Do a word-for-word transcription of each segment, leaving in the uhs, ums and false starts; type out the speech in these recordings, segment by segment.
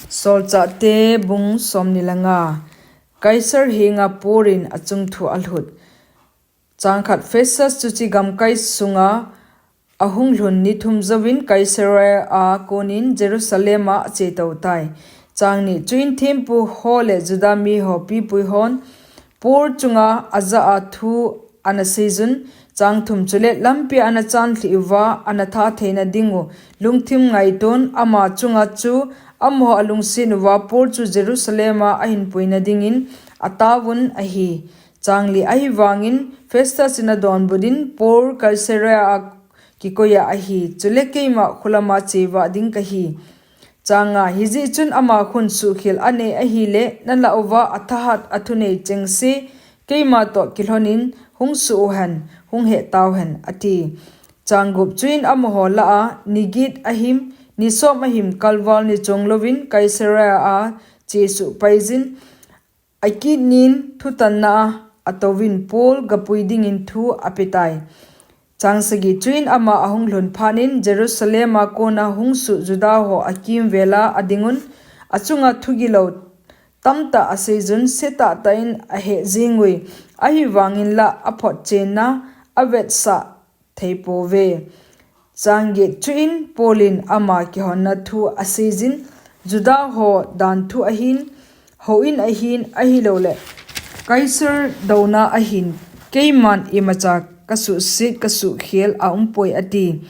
Solchahte bung somni le nga. Kaisar henga Paul in achung thu alhut. Chang khat. Festus chuche gamkai sunga ahung lhun ni thum jouvin Kaisaria a konin Jerusalem a ache tou tai. Chang ni. Chuin thempu ho le Juda mi ho pipui hon Paul chunga ajah a thu ana seijun. Chang thum. Chule lampi ana chanlhih uva ana tha theina dingu lungthim ngaiton ama chunga chu amaho alungset uva Paul chu Jerusalem a ahin puina dingin ataovun ahi. Chang li. Ahivangin Festus in adonbut in Paul Kaisaria a kikoiya ahi, chule keima kholama chevah ding kahi. Chang nga. Hijeh chun ama khun suhkhel anei ahile, nalah uva athahat athunei chengse keima toh kilhonin hung suh uhen, hung heh tauhen, ati. Chang gup. Chuin amaho lah a ni get ahim, ni som ahim kalval ni chong louvin Kaisaria a chesuh paijin, akit nin thutanna a atouvin Paul gapui dingin thu apetai. Chang sagi. Chuin ama ahung lhun phatnin Jerusalem a kona hung suh Juda ho akimvel a adingun, achunga thugilou tamtah aseijun, setah tah in aheh jengui, ahivangin lah aphotchenna avetsah theipouve. Chang get. Chuin Paul in ama kihonna thu aseijin, Juda ho danthu ahin, houin ahin, ahiloule Kaisar douna ahin, keiman imacha kasuhset kasuhkhel aumpoi, ati.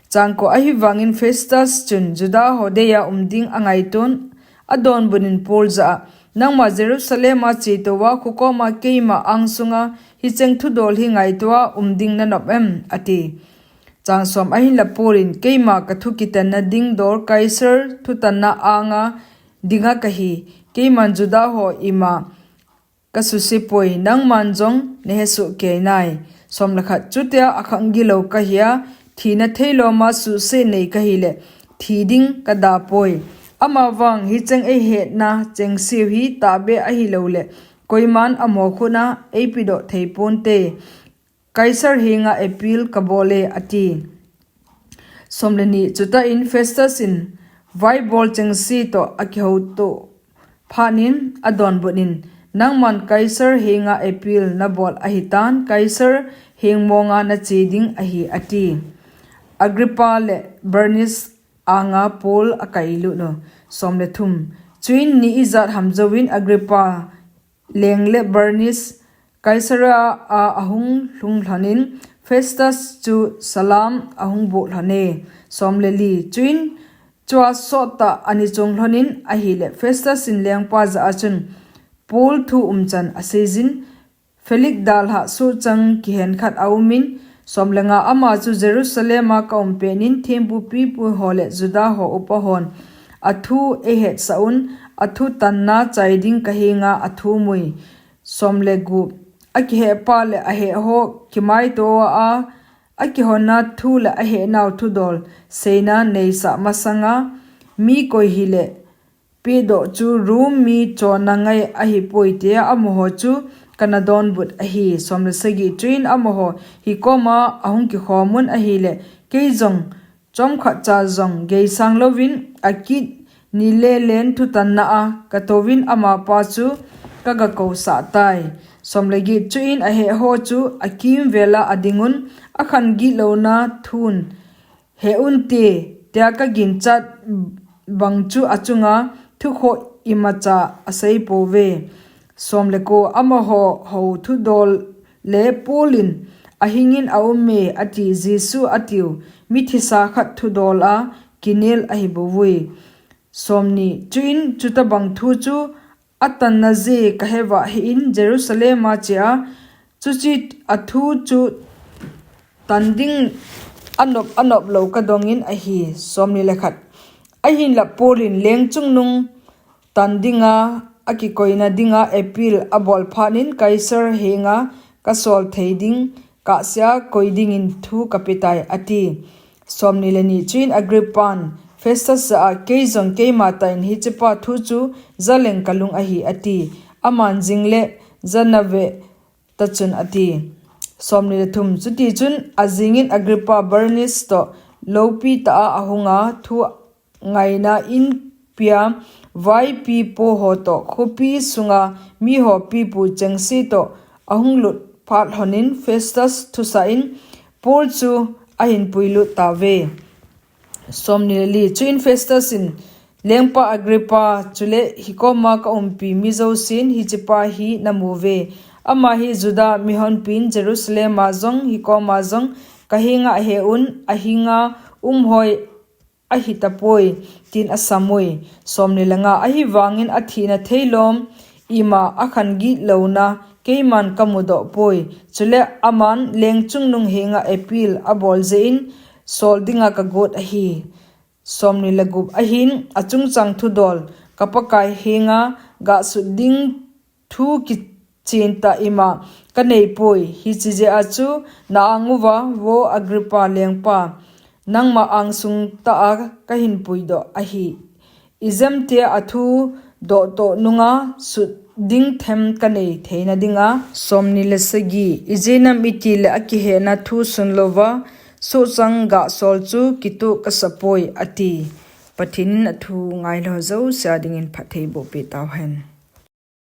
Chang ko. Ahivangin Festus chun Juda ho deiya um ding angaiton, adonbut in Paul jah a, nangma Jerusalem a chetouva khokoma keima angsunga hicheng thudol hi ngaitoa um ding nanop em? ati. Chang som. Ahinla Paul in, keima kathu kitanna ding dol Kaisar thutanna anga dinga kahi, keiman Juda ho ima kasusepoi, nangman jong nahesoh keinai. Som le khat. Chutia akhang gilou kahia, thina theiloma suhset nei kahile thi ding kadapoi. Amavang hicheng eihetna chengseu hi tahbeh ahiloule koiman amaho khutna eipedoh theiponte. Kaisar henga appeal kabole, ati. Som le ni. Chutah in Festus in vaibol chengse toh akihouto phatnin adonbut in, nangman Kaisar henga appeal nabol ahitan, Kaisar heng monga nache ding ahi, ati. Agrippa le Bernice anga Paul akailut u. Som le thum. Chuin ni ijat ham jouvin Agrippa lengle Bernice Kaisaria a ahung lhung lhonin Festus chu salam ahung boh lhone. Som le li. Chuin chua sottah ani chong lhonin ahile Festus in lengpa jah a chun Paul thu umchan aseijin, Felix dalhah sohchang kihen khat aumin, som le nga. Ama chu Jerusalem a kaum petnin thempu pipui ho le Juda ho upa hon athu eihetsah un, athu tanna chai ding kahenga athumui. Som le gup. Akihehpa le ahehho kimaitoa akihonna thu le ahehnau thudol seina neisah masanga mi koi hile pedoh chu Rom mi chonna ngai ahipoi tia amaho chu kana donbut ahi. Som le sagi. Chuin amaho hikoma ahung kikhomun ahile kei jong chomkhat cha jong geisang louvin akit nile len thutanna a katouvin amapa chu kagakousah tai. Som le get. Chuin ahehho chu akimvela adingun akhan gihlouna thun heh unte tia kaginchat bang chu achunga thukhoh imacha aseipouve. Som le ko. Amaho hou thudol le Paul in ahingin aume ati Jesu atiu mithisa khat thudol a kinel ahibouvui. Som ni. Chuin chutabang thu chu atanna je kahevah hih in Jerusalem a chea chuche athu chu tan ding anop anop lou kadongin ahi. Som ni le khat. Ahinla Paul in leng chungnung tan dinga akikoina dinga appeal abol phatnin Kaisar henga kasol thei ding kahsea koi dingin thu kapetai ati. Som ni le ni. Chuin Agrippan Festus jah a kei jong keima tah in hichepa thu chu jaleng kalung ahi ati. Aman jingle janave tachun ati. Som ni le thum. Chutichun ajingin Agrippa Bernice toh loupitah a ahunga thu ngaina in pia vaipi po ho toh khopi sunga miho pipu chengse toh ahung lut phat lhonin Festus thusah in Paul chu ahin puilut tauve. Chuin Festus in, Lengpa Agrippa, chule hikoma ka umpi mi jousen hichepa hi namu uve. Ama hi Juda mihonpin Jerusalem a jong hikoma jong kahenga ahe un, ahinga umhoi ahitapoi, tin asam ui. Ahivangin athina theilom ima akhan gitlouna keiman kamudoh poi. Chule aman leng chungnung henga appeal abol jeh in sol dinga kagot ahi. Ahin achungchang thudol, ka Pakai henga gah sut ding thu kichentah ima kaneipoi. Hiche jeh a chu na anguva, vo Agrippa lengpa, nangma angsung tah a kahin puidoh ahi. Ijemtia athu dohtoh nunga sut ding them kanei theina dinga. Ijeh inem itile akihena thu sunlouva sohchang gah sol chu kitoh kasapoi, ati. Pathen in athu ngailou jouse a dingin phatthei boh peh tauhen.